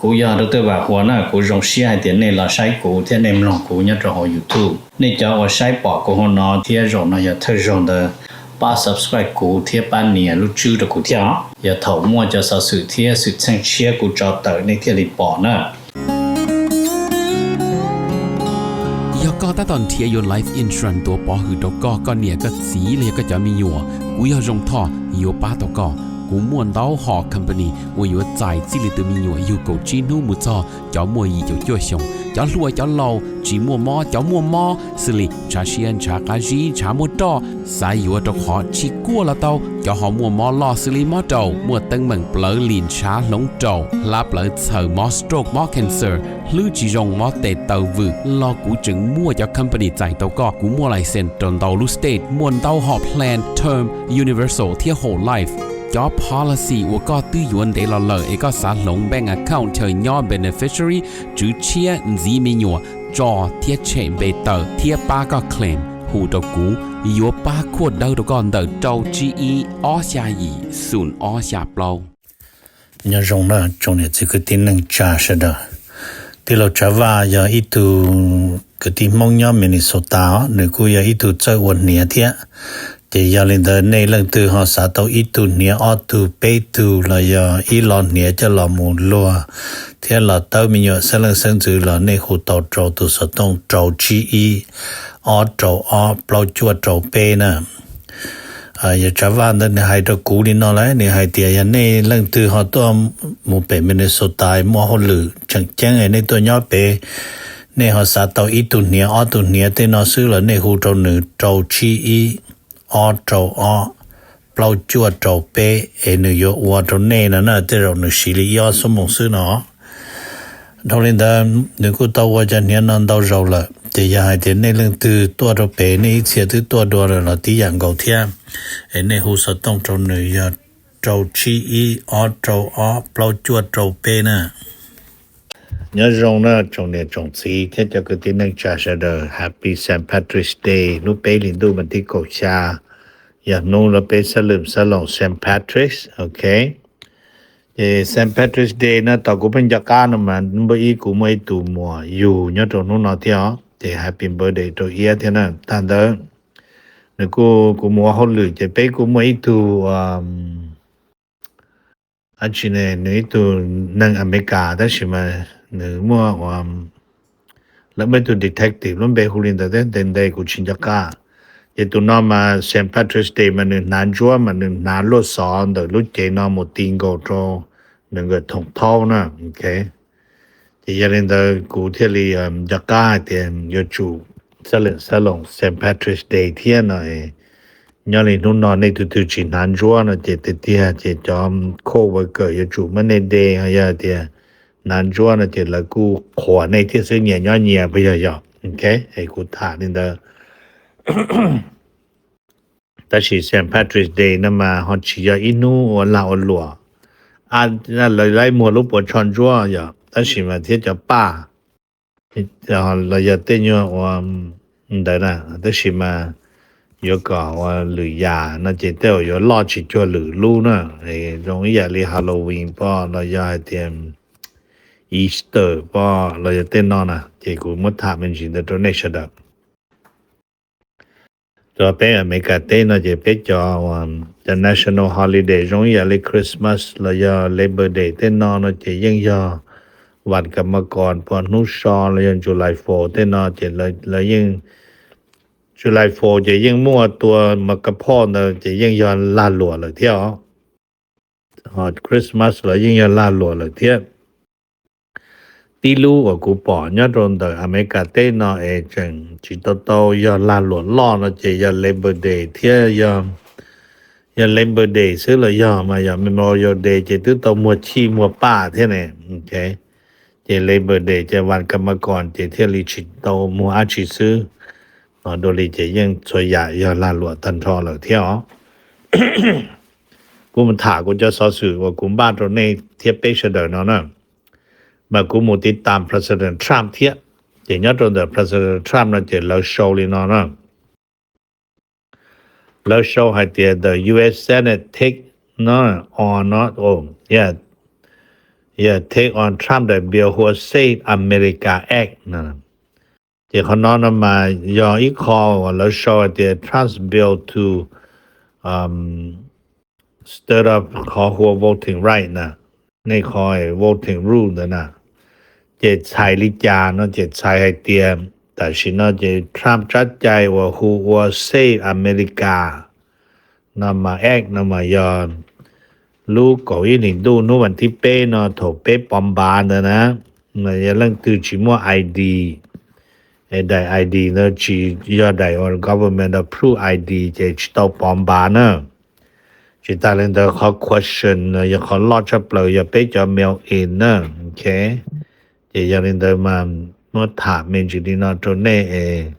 Kuv yog Dr. Vam Huas na, kuv zoo siab hais tias nej los saib kuv thiab nej mloog kuv nyob rau hauv YouTube. Nej cov uas saib pom kuv hauv no thiab zaum no yog thawj zaug ntawd, pab subscribe kuv thiab pab nias lub tswb rau kuv thiab os. Yog thaum muaj cov xov xwm thiab xwm txheej tshiab kuv tso tawm nej thiaj li pom na. Yog koj tab tom nrhiav yuav life insurance tuav pov hwm rau koj, koj niam koj txiv los yog koj cov me nyuam, kuv yog Zoo Thoj yuav pab tau koj. Kuv muaj ntau hom company uas yuav txais txij li tus me nyuam yug kaum tsib hnub mus txog cov muaj yim caum cuaj xyoos, cov hluas cov laus, tsis muaj mob cov muaj mob, xws li ntshav siab ntshav qab zib ntshav muaj roj, xav yuav rau qhov tsis kuaj los tau, cov ho muaj mob loj xws li mob raum, muaj teeb meem plawv lim ntshav hloov raum, hlab plawv txhaws, mob stroke mob cancer, hlwb tsis zoo mob tes taw vwm los kuv tseem muaj cov company txais tau koj. Kuv muaj license rau ntau lub state, muaj ntau hom plan term, universal thiab whole life. Cov policy uas koj twb yuav ntev los lawm es koj xav hloov bank account chaw nyob beneficiary, tswv tshiab, ntxiv me nyuam, tso thiab tshem npe tawm thiab pab koj claim, hu rau kuv, yuav pab khuaj dawb rau koj ntawm rau tsib ib ob xya yim xoom ob xya plaub. Nyob zoo na tsoom niam txiv kwv tij neej tsa sawv daws. Tij laug Tsav Vaj yog ib tug kwv tij Hmoob nyob Minnesota os, nws kuj yog ib tug txawj ua hniav thiab. Ces yog li ntawd nej leej twg ho xav tau ib tug hniav ob tug peb tug los yog ib lo hniav coj los mus luag thiab los tawb me nyuam xeeb leej xeeb ntxwv los nej hu tau rau tus xov tooj rau tsib ib ob rau ob plaub cuaj rau peb na. Yog Tsav Vaj ntawd nws hais rau kuv li no lawm, nws hais tias yog nej leej twg ho tuaj mus pem Minnesota muaj hauj lwm tseem ceeb nej tuaj nyob pem, nej ho xav tau ib tug hniav ob tug hniav tej no xwb los nej hu rau nws rau tsib ib ob rau ob plaub cuaj rau peb es nws yuav ua rau nej no na, tej zaum nws siv li ib ob xuab moos xwb no. Dhau li ntawd nws kuj tau ua cov hniav no ntau zaus lawm, ces yog hais tias nej leej twg tuaj rau pem nej ib txhia twb tuaj dua lawm los tib yam nkaus thiab, es nej hu xov tooj rau nws yog rau tsib ib ob rau ob plaub cuaj rau peb na. Nyob zoo na tsoom niam tsoom txiv thiab cov kwv tij neej tsa sawv daws, Happy Saint Patrick's Day, hnub peb hlis ntuj mas thib kaum xya, yog hnub lawv peb xab lwm xab loos Saint Patrick's, ok. Ces Saint Patrick's Day no tos kuv pheej nco qab no mas npawb ib kuv muaj ib tug muam yug nyob rau hnub no thiab os, ces happy birthday rau iab thiab na. Tag ntawd nws kuj, kuv mus ua hauj lwm ces peb kuj muaj ib tug, dab tsi ne, nws ib tug neeg Amelikas tab sis mas nws muaj, lawv muaj ib tug detective lub npe hu li ntawd thiab, ntev ntev kuv tsis nco qab. Ces tus no mas Saint Patrick's Day mas nws hnav ntsuab mas nws hnav luaj xov ntawm lub cev no mus ti nkaus rau nws nkawm thoom thaub na. Ces yog li ntawd kuv thiaj li nco qab hais tias yuav tsum xab lwm xab loos Saint Patrick's Day thiab no. Nyob li hnub no nej tus twg tsis hnav ntsuab no ces tiag tiag ces cov coworker yuav tsum muab nej de, yog tias hnav ntsuab no ces lawv kuj qhuas nej thiab xwb, nyias nyob nyias puas yog? Yog, ok, es kuv tham li ntawd. Tab sis Saint Patrick's Day no mas ho tsis yog ib hnub ua lag ua luam, lawv laib muag lub puas tsho ntsuab yog, tab sis mas thiab cov paj los yog tej nyuag ua ntawd na, tab sis mas yuav kom ua lwm yam no ces tej zaum yuav loj tsis cuag lwm lub na. Zoo ib yam li Halloween poj los yog hais tias Easter poj los yog tej no na, ces kuv muab tham me ntsis ntawd rau nej sawv daws. Rau peb Amelikas teb no ces peb cov, cov national holiday zoo ib yam li Christmas los yog Labor Day tej no no ces yeej yog vam kam ma kos poj hnub so los yog July Fourth tej no ces lawv yeej, July Fourth ces yeej muaj tua ma ka phoj ntawd ces yeej yog lag luam lawm thiab os. Ho Christmas los yeej yog lag luam lawm thiab. Tib lub uas kuv pom nyob rau ntawm Amelikas teb no es tseem tsis tau tau yog lag luam loj no ces yog Labor Day thiab, yog Labor Day xwb los yog mas yog Memorial Day ces twb tau muag chij muag paj thiab ne. Ces Labor Day ces vam kam ma kos ces thiaj li tsis tau muag dab tsi xwb. Dua li ces yeej txhua yam yog lag luam tag nrho lawm thiab os. Kuv mus tham kuv cov xov xwm uas kuv npaj rau nej thiab peb sawv daws no na, mas kuv mus tiv tas President Trump thiab. Ces nyob rau ntawm President Trump no ces lawv sau li no na. Lawv sau hais tias the U S Senate take no, or not, oh, yeah, yog take on Trump daim bill hu ua Save America Act no. Ces qhov no no mas yog ib qho uas lawv sau hais tias Trump's bill to um, stir up qhov hu ua voting right na, nej qhov voting rule ntawd na. Ces txhais li cas no ces txhais hais tias tam sim no ces Trump tsab cai uas hu ua Save America no mas act no mas yog lub kaum ib hlis ntuj hnub vas thib peb no thaum peb pov npav ntawd na, yog leej twg tsis muaj I D, daim I D ntawd tsis yog daim government approve I D ces tsis tau pov npav na. Tsis tas li ntawd qhov question yog qhov loj tshaj plaws yog peb cov mail in na. Ces yog li ntawd mas muab tham me ntsis li no rau nej es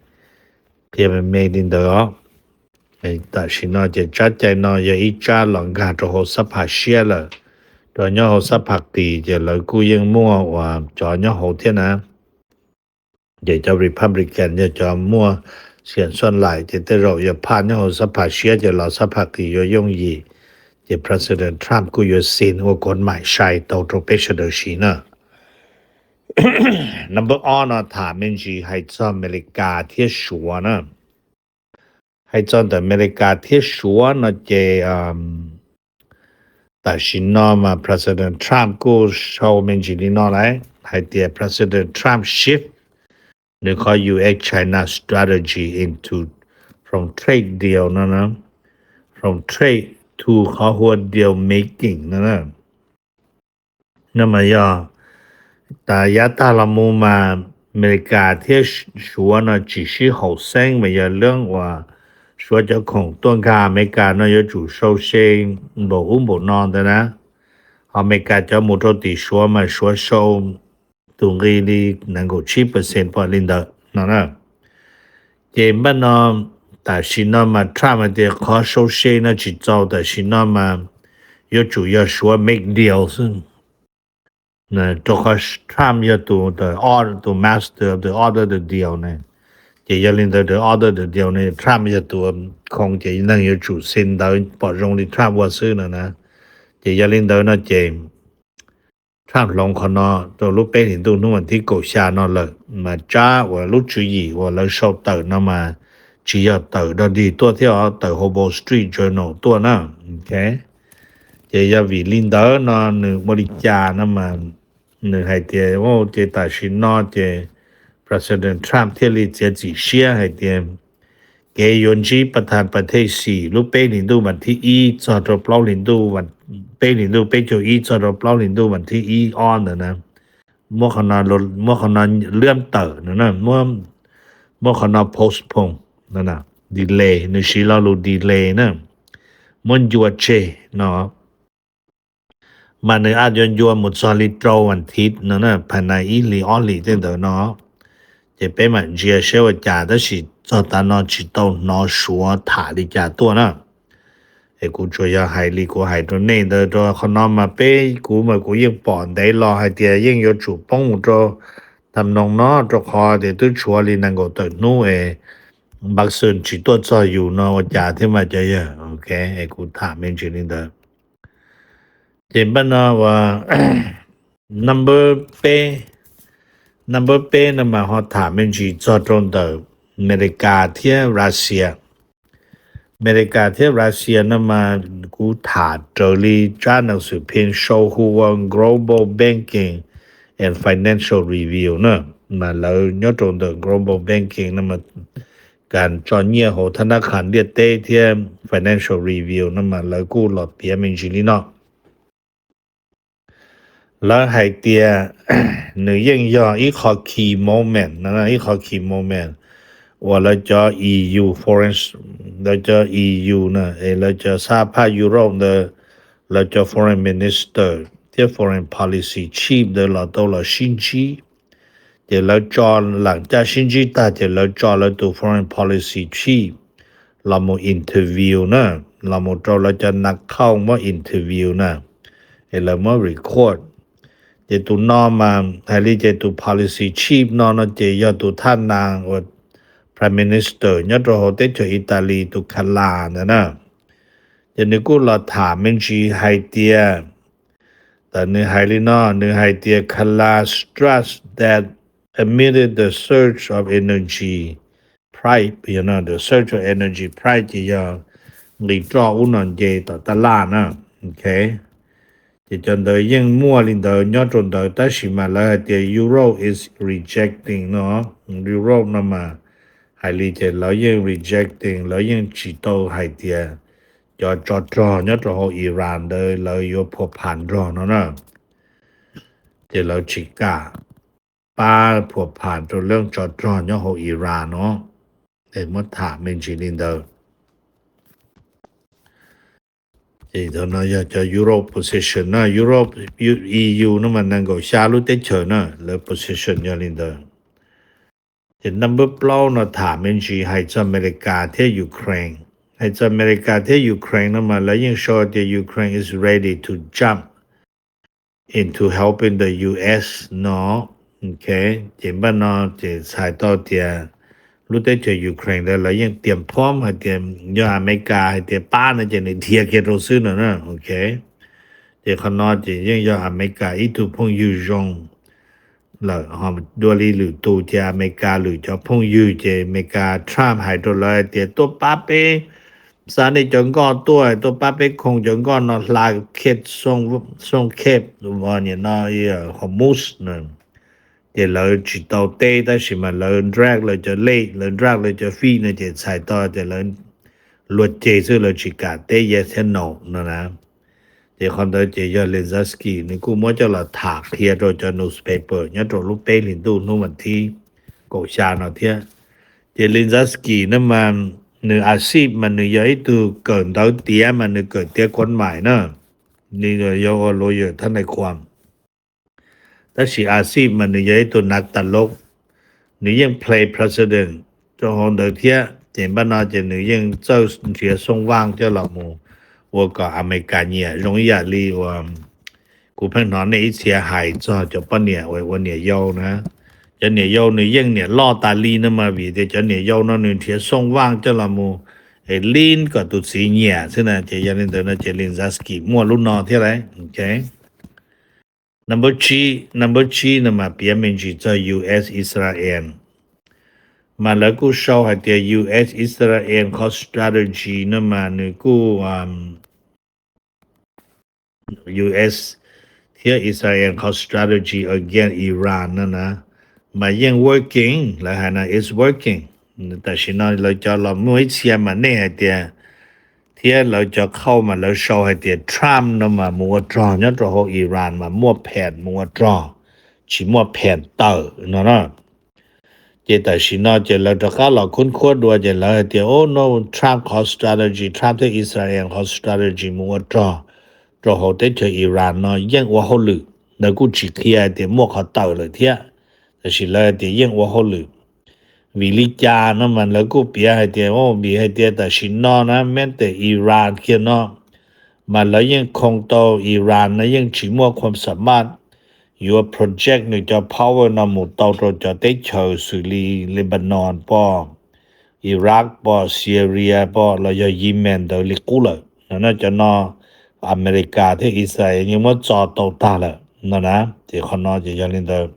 qhia me me li ntawd os. Tam sim no ces tsab cai no yog ib tsab los nkag rau hauv xab phas siab lawm, rau nyob hauv xab phas qis ces lawv kuj yeej muaj uas cov nyob hauv thiab na. Ces cov Republican yog cov muaj xiam xuaj laim ces tej zaum yog phaj nyob hauv xab phas siab ces los xab phas qis yuav yooj yim. Ces President Trump kuj yuav sign ua kod maim sai tau rau peb sawv daws siv na. Number ob no tham me ntsis hais txog Amelikas thiab Suav na. Hais txog ntawm Amelikas thiab Suav no ces tam sim no mas President Trump kuj sau me ntsis li no lawm hais tias President Trump shift nws qhov U S China strategy into from trade deal no, from trade to qhov hu ua deal making no. No mas yog tas yav tag los mus mas Amelikas thiab Suav no tsis sib haum xeeb mas yog leej uas Suav cov khoom tuaj nkag Amelikas no yuav tsum sau se npaum ub npaum no ntawd na. Ho Amelikas cov mus rau tim Suav mas Suav sau tus nqi li nees nkaum tsib percent pom li ntawd no na. Ces npaj no tam sim no mas Trump hais tias qhov sau se no tsis txaus, tam sim no mas yuav tsum yog Suav make deal xwb. Rau qhov Trump yog tus, tus master of the order the deal ne. Ces yog li ntawd the order the deal ne Trump yog tus khoo ces neeg yuav tsum xi ntawv pom zoo li Trump ua xwb no na. Ces yog li ntawd no ces Trump hloov qhov no rau lub peb hlis ntuj hnub vas thib kaum xya no lawm mas tsab uas lub tswv yim uas lawv sau tawm no mas tsis yog tawm dog dig tuaj thiab os, tawm hauv Wall Street Journal tuaj na. Ces yog vim li ntawd no nws ua li cas no mas nws hais tias ces tam sim no ces President Trump thiaj li txiav txim siab hais tias kev yuav ntsib pas thas pas thej xim lub peb hlis ntuj vas thib ib txog rau plaub hlis ntuj, peb hlis ntuj peb caug ib txog rau plaub hlis ntuj vas thib ib ob ntawd na, muab qhov no liab tawm no, muab qhov no postpone, delay, nws siv lo lus delay na, muab ncua tseg no. Mas nws a yuav ncua mus txog li rau vas thiv no na, phas nais ib hlis ob hlis tej ntawd no. Ces peb mam ntsia seb ua cas, tab sis txog tav no tsis tau hnov Suav tham li cas tuaj na. Es kuv tsuas yog hais li kuv hais rau nej ntawd, rau qhov no mas peb, kuv mas kuv yeej pom ntev los hais tias yeej yuav tsum poob mus rau tham noog no, rau qhov tias twb tshuav li nees nkaum tawm hnub es Npaj Xwm tsis tuaj txog yus no ua cas thiab mas cov yawg. Ok, es kuv tham me ntsis li ntawd. Ces npaj no uas number peb, number peb no mas ho tham me ntsis txog rau ntawm Amelikas thiab Russia. Amelikas thiab Russia no mas kuv tham raws li tsab nas xwm pheej sau hu ua Global Banking and Financial Review na. Mas lawv nyob rau ntawm Global Banking no mas kas tso nyiaj hauv thab nab qhas ntiaj teb thiab Financial Review no mas lawv kuj los piav me ntsis li no. Lawv hais tias nws yeej yog ib qho key moment no, ib qho key moment uas lawv cov E U foreign, lawv cov E U na, es lawv cov sab phaj Europe ntawd, lawv cov foreign minister thiab foreign policy chief ntawd los tau los sib ntsib. Ces lawv tso, lam caj sib ntsib tag ces lawv tso lawv tus foreign policy chief los mus interview na, los mus rau lawv cov nas khauj muab interview na, es lawv muab record. Ces tus no mas hais li ces tus policy chief no no ces yog tus thaj nas uas prime minister nyob rau hauv teb chaws Italy tus Kala ntawd na. Ces nws kuj los tham me ntsis hais tias Nws hais li no, nws hais tias Kala stressed that amid the surge of energy price, you know, the surge of energy price ces yog nqi roj ub no nce tom tab laj na. Ok, ces cov ntawd yeej muaj li ntawd nyob rau ntawd, tab sis mas lawv hais tias Europe is rejecting no, Europe no mas hais li ces lawv yeej rejecting, lawv yeej tsis tau hais tias cov tsov rog nyob rau hauv Iran ntawd lawv yuav phua phas nrog no na. Ces lawv tsis kam pab phua phas rau lub tsov rog nyob hauv Iran no. Es muab tham me ntsis li ntawd. Ces thaum no yog cov Europe position na, Europe, E U no mas nees nkaum xya lub teb chaws na, lawv position yog li ntawd. Ces number plaub no tham me ntsis hais txog Amelikas thiab Ukraine. Hais txog Amelikas thiab Ukraine no mas lawv yeej sau tias Ukraine is ready to jump into helping the U S no. Ok, ces npaj no ces txhais tau tias lub teb chaws Ukraine ntawd lawv yeej tiam phom hais tias yog Amelikas hais tias pab no ces nws dhia kiag rau xwb no na. Ok, ces qhov no ces yeej yog Amelikas ib tug phooj ywg zoo lawm, ho dua li lwm tus ces Amelikas lwm cov phooj ywg ces Amelikas Trump hais rau lawv hais tias tuaj pab peb xa nej cov nkoj tuaj, tuaj pab peb khoo cov nkoj no hla khe xoo khe, nim no Hormuz no. Ces lawv tsis tau teb tab sis mas lawv drag lawv cov lej, lawv drag lawv cov fij no ces txhais tau tias lawv luag ceg xwb, lawv tsis kam teb yes thiab no no na. Ces qhov ntawd ces yog Zelensky nws kuj muab coj los tham qhia rau cov newspaper nyob rau lub peb hlis ntuj hnub vas thib kaum xya no thiab. Ces Zelensky no mas nws a xij mas nws yog ib tug kawm ntawv tiav mas nws kawm tiav kuav maim na, nws yog ua lawyer thab nais khuam. Tab sis a xij mas nws yog ib tug nav tas loj, nws yeej play president rau hauv ntawd thiab. Ces npaj no ces nws yeej txawj nrhiav xooj vaj coj los mus ua kom Amelikas nyiam, zoo ib yam li uas kuv pheej hnov nej ib txhia hais txog cov poj niam uas ua niam yau na. Cov niam yau nws yeej niam loj tas li no mas vim tias cov niam yau no nws nrhiav xooj vaj coj los mus es lib kom tus txiv nyiam xwb na. Ces yog li ntawd no ces Zelensky muaj lub no thiab lauj. Ok, number tsib, number tsib no mas piav me ntsis txog U S Israel. Mas lawv kuj sau hais tias U S Israel qhov strategy no mas nws kuj, U S thiab Israel qhov strategy against Iran no na, mas yeej working, lawv hais no is working. Tam sim no lawv cov los muaj ib txhia mas nej hais tias, thiab lawv cov qhauj mas lawv sau hais tias Trump no mas mus ua rog nyob rau hauv Iran mas muaj phem mus ua rog, tsis muaj phem tawm no na. Ces tam sim no ces lawv rov qab los khub khuab dua ces lawv hais tias, o no, Trump qhov strategy, Trump thiab Israel qhov strategy mus ua rog rau hauv teb chaws Iran no yeej ua hauj lwm. Lawv kuj tsis qhia hais tias muaj qhov tawm lawm thiab, tab sis lawv hais tias yeej ua hauj lwm. Vim li cas no mas lawv kuj piav hais tias, o, vim hais tias tam sim no na, meb tes Iran kiag no mas lawv yeej khoo tau, Iran no yeej tsis muaj khuam xa maj yuav project nws cov power no mus tau rau cov teb chaws xws li Lebanon pom, Iraq pom, Syria pom, los yog Yemen ntawd li qub lawm no na. Cov no Amelikas thiab Israel yeej muab txo tau tag lawm no na. Ces qhov no ces yog li ntawd.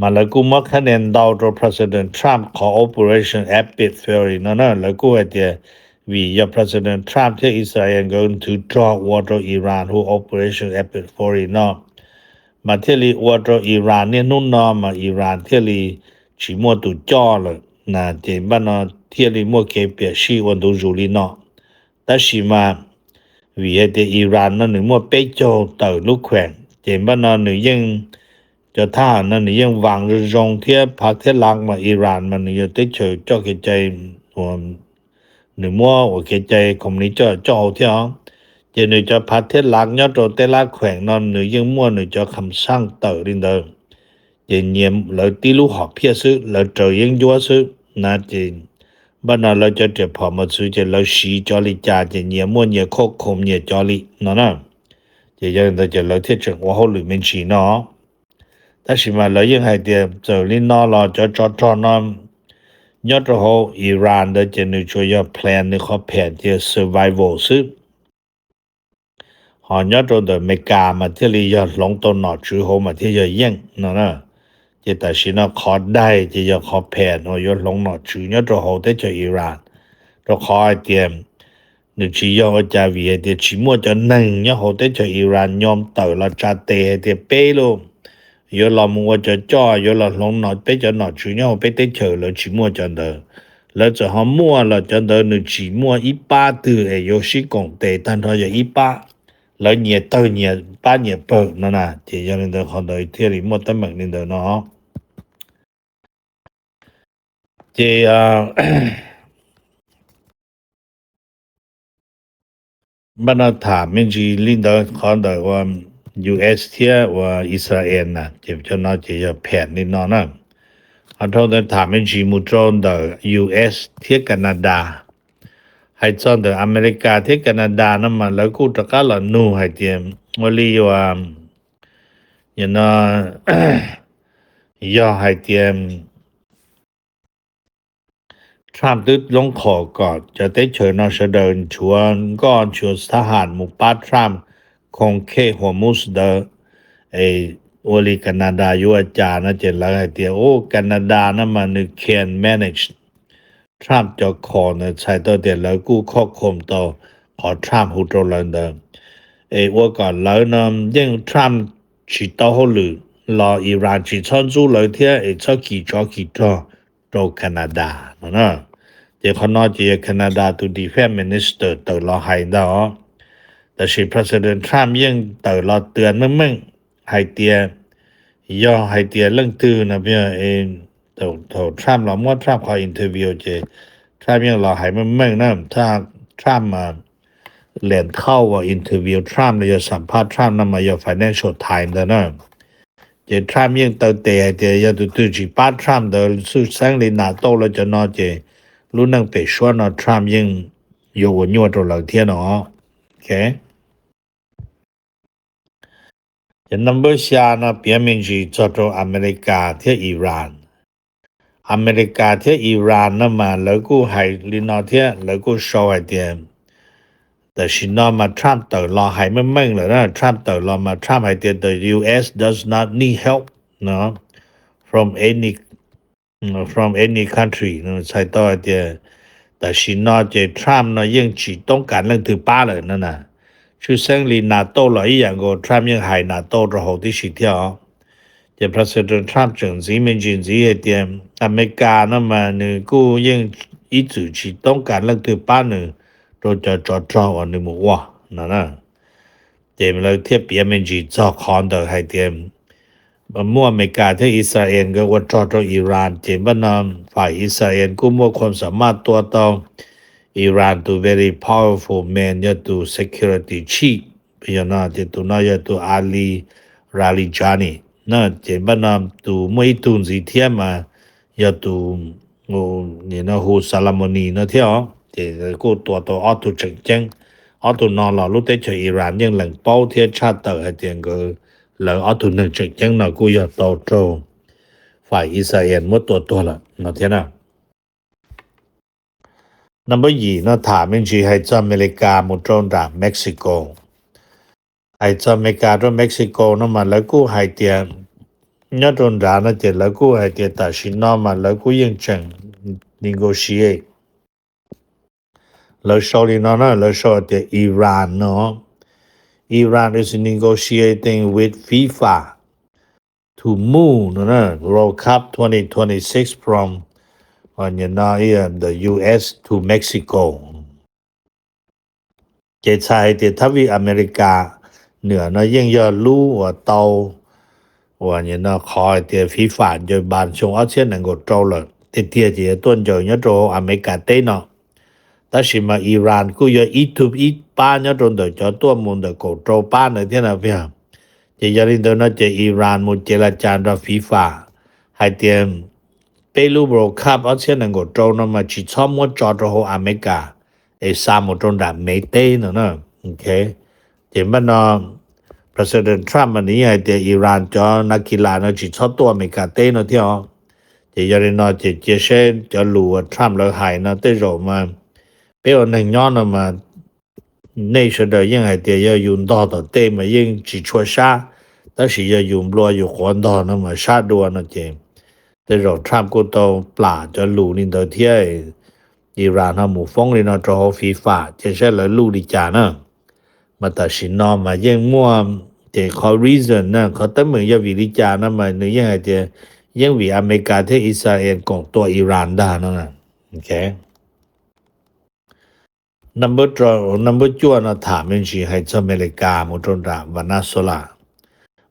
Mas lawv kuj muab khab nias ntau rau President Trump qhov Operation Epic Fury no na. Lawv kuj hais tias vim yog President Trump thiab Israel nkawd nthwv rog ua rau Iran hu Operation Epic Fury no, mas thiaj li ua rau Iran niaj hnub no mas Iran thiaj li tsis muaj tus coj lawm na. Ces npaj no thiaj li muaj kev piam sij ua ntu zus li no. Tab sis mas vim hais tias Iran no nws muaj peb caug tawm lub khueem, ces npaj no nws yeej, cov thab ham no nws yeej vaas zoo zoo thiab phav thiab lav mas Iran mas nws yog teb chaws coj kev cai, nws muab ua kev cai communist coj coj hauv thiab os. Ces nws cov phav thiab lav nyob rau tej lab khueem no nws yeej muaj nws cov kham xaj tawm li ntawd. Ces nyias lawv tib lub hom phiaj xwb, lawv raws yeeb ncuab xwb na. Ces npaj no lawv cov riam phom mos txwv ces lawv siv cov li cas ces nyias muaj nyias khauj khoom nyias cov li no na. Ces yog li ntawd ces lawv thiaj tseem ua hauj lwm me ntsis no. Tab sis mas lawv yeej hais tias txawm li no los cov tsov rog no nyob rau hauv Iran ntawd ces nws tsuas yog plan nws qhov phem tias survival xwb. Ho nyob rau ntawm Amelikas mas thiaj li yog hloov tau nom tswv hauv mas thiaj yog yeej no na. Ces tam sim no qhov daig ces yog qhov pham uas yuav hloov nom tswv nyob rau hauv teb chaws Iran, rau qhov hais tias nws tsis yog ua cas vim hais tias tsis muaj cov neeg nyob hauv teb chaws Iran nyom tawm los tsa tes hais tias peb los yuav los mus ua cov coj, yuav los hloov peb cov nom tswv nyob hauv peb teb chaws, lawv tsis muaj cov ntawd. Lawv txawm ho muaj los cov ntawd nws tsis muaj ib pab twg es yuav sib koom tes tag nrho yog ib pab. Lawv nyias tawg nyias pab nyias pawg no na, ces yog li ntawd qhov ntawd thiaj li muaj teeb meem li ntawd no. Ces npaj no tham me ntsis li ntawd qhov ntawm ua U S thiab ua Israel na, ces cov no ces yog pham li no na. Ho dhau ntawd tham me ntsis mus rau ntawm U S thiab Canada. Hais txog ntawm Amelikas thiab Canada no mas lawv kuj rov qab los nug hais tias ua li ua no yog hais tias Trump twb loob qhom kom cov teb chaws no sawv daws nchuav nkoj nchuav thab ham mus pab Trump khoo khej Hormuz ntawd, es ua li Canada yuav ua cas no ces lawv hais tias u Canada no mas nws can manage Trump cov call ntawd, txhais tau tias lawv kuj khoj khoom tau qhov Trump hu rau lawv ntawd. Es ua kom lawv no yeej Trump tsis tau hauj lwm los Iran tsis txhob ntxub lawv thiab es txhob kis tsov kis rog rau Canada no na. Ces qhov no ces yog Canada tus defense minister tawm los hais ntag. Tab sis President Trump yeej tawm los tw meej meej hais tias yog hais tias leej twg no, thaum Trump los muab Trump qhov interview ces Trump yeej los hais meej meej na. Trump lees thauj uas interview Trump los yog xam phaj Trump no mas yog Financial Times ntag na. Ces Trump yeej taw tes hais tias yog tus twg tsis pab Trump ntawd xwj xeeb li NATO lawv cov no ces lub neej pem suab no Trump yeej yuav ua nyuaj rau lawv thiab no. Ces number xya no piav me ntsis txog rau Amelikas thiab Iran. Amelikas thiab Iran no mas lawv kuj hais li no thiab, lawv kuj sau hais tias tam sim no mas Trump tawm los hais meej meej lawm na. Trump tawm los mas Trump hais tias the U S does not need help no from any from any country, txhais tau hais tias tam sim no ces Trump no yeej tsis toob kas leej twg pab lawm no na. Tshwj xeeb li NATO los ib yam nkaus, Trump yeej hais NATO rau hauv tib si thiab os. Ces President Trump tseem ntxiv me ntsis ntxiv hais tias Amelikas no mas nws kuj yeej ib txwm tsis toob kas leej twg pab nws rau cov tsov rog uas nws mus ua no na. Ces lawv thiaj piav me ntsis txog qhov ntawd hais tias muaj Amelikas thiab Israel nkawd ua rog rau Iran, ces npaj no fam Israel kuj muaj khuam xam maj tua tau Iran tus very powerful man yog tus security chief, yog no ces tus no yog tus Ali Larijani na. Ces npaj no tus muaj ib tug ntxiv thiab mas yog tus hu Salamoni no thiab os. Ces kuj tua tau ob tug tseem ceeb. Ob tug no los lub teb chaws Iran yeej lees paub thiab tshaj tawm hais tias nkawd, lawv ob tug neeg tseem ceeb no kuj yog tau raug fam Israel muab tua tuag lawm no thiab na. Number yim no tham me ntsis hais txog Amelikas mus rau nram Mexico. Hais txog Amelikas rau Mexico no mas lawv kuj hais tias nyob rau nrad no ces lawv kuj hais tias tam sim no mas lawv kuj yeej tseem negotiate. Lawv sau li no na, lawv sau tias Iran no, Iran is negotiating with FIFA to move no na, World Cup twenty twenty-six from no the U S to Mexico. Ces txhais hais tias thab vij Amelikas nws no yeej yog lub uas tau uas no qhov hais tias FIFA ncaws npas xyoo ob txhiab nees nkaum rau lawm, tiag tiag ces yuav tuaj ncaws nyob rau Amelikas teb no. Tab sis mas Iran kuj yog ib tug ib pab nyob rau ntawm cov tuaj mus ntawm kaum rau pab ntawd thiab no. Ces yog li ntawd no ces Iran mus ces la cas nrog FIFA hais tias peb lub World Cup ob txhiab nees nkaum rau no mas tsis txhob muab tso rau hauv Amelikas es xa mus rau nram Mev teb no na. Ces npaj no President Trump mas nws yeej hais tias Iran cov nas kis las no tsis txhob tuaj Amelikas teb no thiab os. Ces yog li no ces cia seb cov lus uas Trump lawv hais no tej zaum mas peb ua neeg nyob no mas nej sawv daws yeej hais tias yog yus ntog tom tej mas yeej tsis tshua sab, tab sis yog yus nplua yus quav ntog no mas sab dua no ces tej zaum Trump kuj tau plam cov lus li ntawd thiab. Iran ho mus foob li no rau hauv FIFA ces saib lawv luj li cas na. Mas tam sim no mas yeej muaj ces qhov reason na, qhov teeb meem yog vim li cas no mas nws yeej hais tias yeej vim Amelikas thiab Israel koom tua Iran ntag no. Ok. Number, number cuaj no tham me ntsis hais txog Amelikas mus rau nram Venezuela.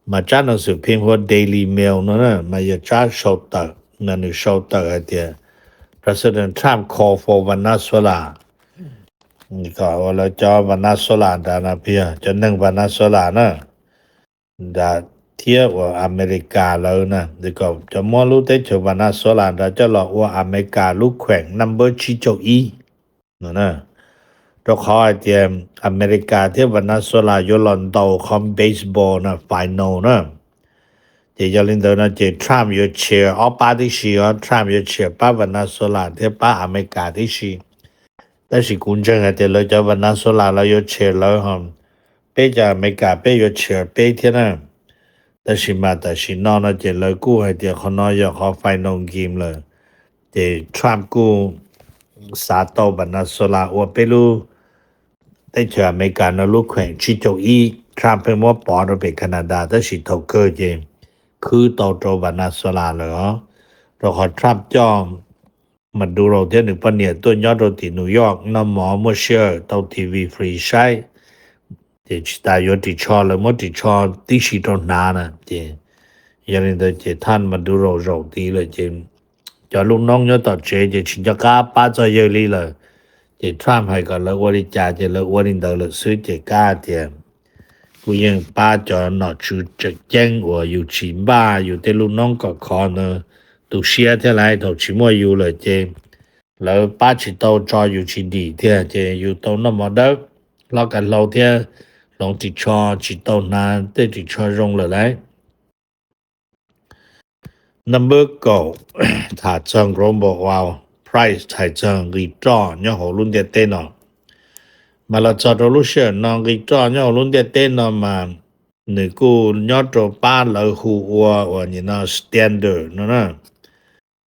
Mas tsab nas xwm phim hu ua Daily Mail no na mas yog tsab sau tawm, mas nws sau tawm hais tias President Trump call for Venezuela, kom ua lawv cov Venezuela nrad no, cov neeg Venezuela na nrad thiab uas Amelikas lawv na, kom cov muab lub teb chaws Venezuela nrad coj los ua Amelikas lub khueem number tsib caug ib no na. Rau qhov hais tias Amelikas thiab Venezuela yuav los ntaus qhov baseball na final na. Ces yog li ntawd no ces Trump yuav cheer ob pab tib si os, Trump yuav cheer pab Venezuela thiab pab Amelikas tib si. Tab sis kuv ntseeg hais tias lawv cov Venezuela lawv yuav cheer lawv ho peb cov Amelikas peb yuav cheer peb thiab na. Tab sis mas tam sim no no ces lawv kuj hais tias qhov no yog qhov final game lawm. Ces Trump kuj xav tau Venezuela ua peb lub teb chaws Amelikas no lub khueem tsib caug ib, Trump pheej muab pov rau pem Canada tab sis thaum kawg ces khwb tau rau Venezuela lawm os. Rau qhov Trump coj Maduro thiab nws poj niam tuaj nyob rau tim New York noj mov muaj sij hawm tau T V free saib. Ces tsis tas yuav ris tsho, lawv muab ris tsho tib si rau hnav na. Ces yog li ntawd ces thaj Maduro zaum tid lawm ces cov lub noob nyob tom tsev ces tsis nco qab pab txog yawg li lawm. Ces Trump hais kom lawv ua li cas ces lawv ua li ntawd lawm xwb. Ces kav tias kuj yeej pab cov nom tswv tseem ceeb uas yus tsis npaj yus tej lub noob kom khov ntawd tu siab thiab lauj. Thaum tsis muaj yus lawm ces lawv pab tsis tau tso yus tsis dim thiab ces yus tau noj mov dawb, hlob kav hlau thiab hloov ris tsho tsis tau hnav tej ris tsho zoo lawm lauj. Number kaum, tham txog global oil price, hais txog nqi roj nyob hauv lub ntiaj teb no. Mas los txog rau lub sij hawm no nqi roj nyob hauv lub ntiaj teb no mas nws kuj nyob rau pab lawv hu ua uas nim no Standard no na.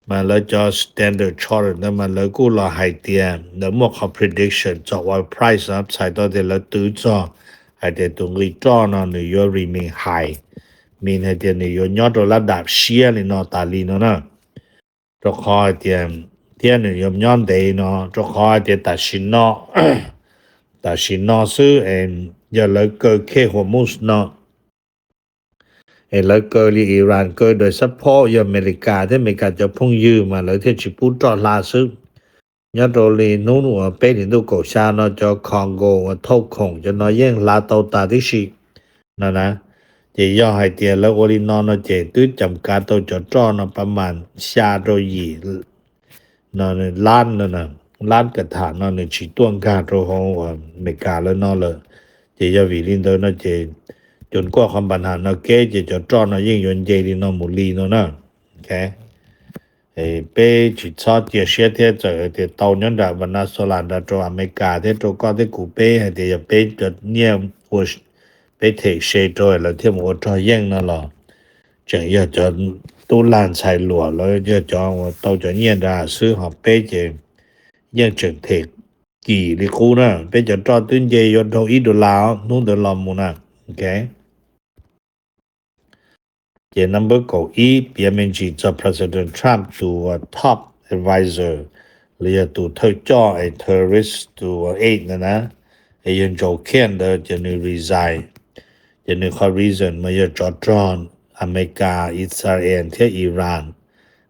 Mas lawv cov Standard Chartered ntawd mas lawv kuj los hais tias lawv muaj qhov prediction txog oil price no, txhais tau tias lawv twv txog hais tias tus nqi roj no nws yuav remain high, mean hais tias nws yuav nyob rau lab dam siab li no tas li no na. Rau qhov hais tias, thiab nws yuav nyob ntev no, rau qhov hais tias tam sim no, tam sim no xwb es yog lawv kaw khej Hormuz no es lawv kaw li Iran kaw daws xab phob, yog Amelikas thiab Amelikas cov phooj ywg mas lawv thiaj tsis pub roj hla xwb. Nyob rau li hnub uas peb hlis ntuj kaum xya no cov cargo uas thauj khoom cov no yeej hla tau tas tib si no na. Ces yog hais tias lawv ua li no no ces twb cam kav tau cov roj no pab mas xya rau yim no, lab no, lab kas tham no nws tsis tuaj nkag rau hauv Amelikas lawv no lawm. Ces yog vim li ntawd no ces cov kuaj qhov npa nham no kev ces cov roj no yeej yuav nce li no mus li no na. Peb tsis txhob cia siab thiab, txawm hais tias tau nyob nram Venezuela nrad rau Amelikas thiab rau koj thiab kuv, peb hais tias yog peb cov nyiaj ua, peb them se rau lawv thiaj mus ua rog yeej no los tseem yog cov tub lag ntxhais luam lawv yog cov uas tau cov nyiaj nrad xwb, ho peb ces yeej tseem them kim li qub na. Peb cov roj twb nce yuav dhau ib dollar hnub ntawd los mus na. Ok. Ces number kaum ib, piav me ntsis txog President Trump tus top advisor los yog tus thawj coj es terrorist tus aid ntawd na, es yog Joe Kent ntawd ces nws resign. Ces nws qhov reason mas yog tsov rog Amelikas, Israel thiab Iran,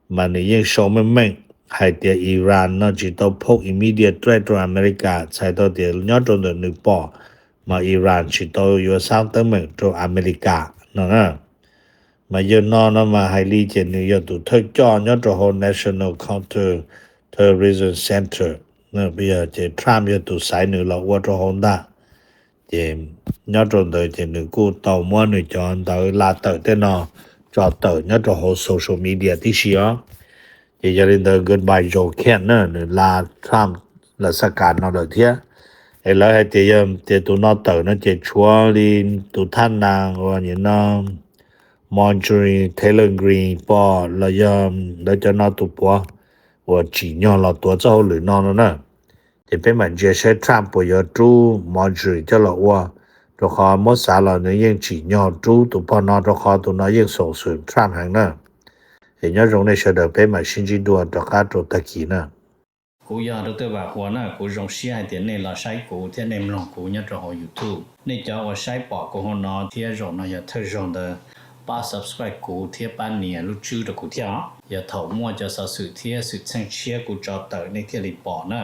mas nws yeej sau meej meej hais tias Iran no tsis tau pose immediate threat rau Amelikas, txhais tau tias nyob rau ntawm nws pom mas Iran tsis tau yuav xaab teeb meem rau Amelikas no na. Mas yawg no no mas hais li ces nws yog tus thawj coj nyob rau hauv National Counter Terrorism Center, ces Trump yog tus xaiv nws los ua rau hauv ntag. Ces nyob rau ntawd ces nws kuj tau muab nws cov ntawv la tawm tej no tso tawm nyob rau hauv social media tib si os. Ces yog li ntawd goodbye Joe Kent na, nws la Trump la xab kas no lawm thiab. Es lawv hais tias yog tias tus no tawm no ces tshuav li tus thaj nas uas nim no Marjorie Taylor Greene pom los yog lawv cov no tus puav uas tsim nyog los tuav txoj hauj lwm no no na. Ces peb mam ntsia saib Trump puas yuav rub Marjorie coj los ua, rau qhov muab xav los nws yeej tsim nyog rub tus pog no rau qhov tus no yeej xoom xwm Trump heev na. Es nyob zoo nej sawv daws, peb mam sib ntsib dua rov qab rau tag kis na. Kuv yog Doctor Vam Huas na, kuv zoo siab hais tias nej los saib kuv thiab nej mloog kuv nyob rau hauv YouTube. Nej cov uas saib pom kuv hauv no thiab zaum no yog thawj zaug ntawd, pab subscribe kuv thiab pab nias lub tswb rau kuv thiab os. Yog thaum muaj cov xov xwm thiab xwm txheej tshiab kuv tso tawm nej thiaj li pom na.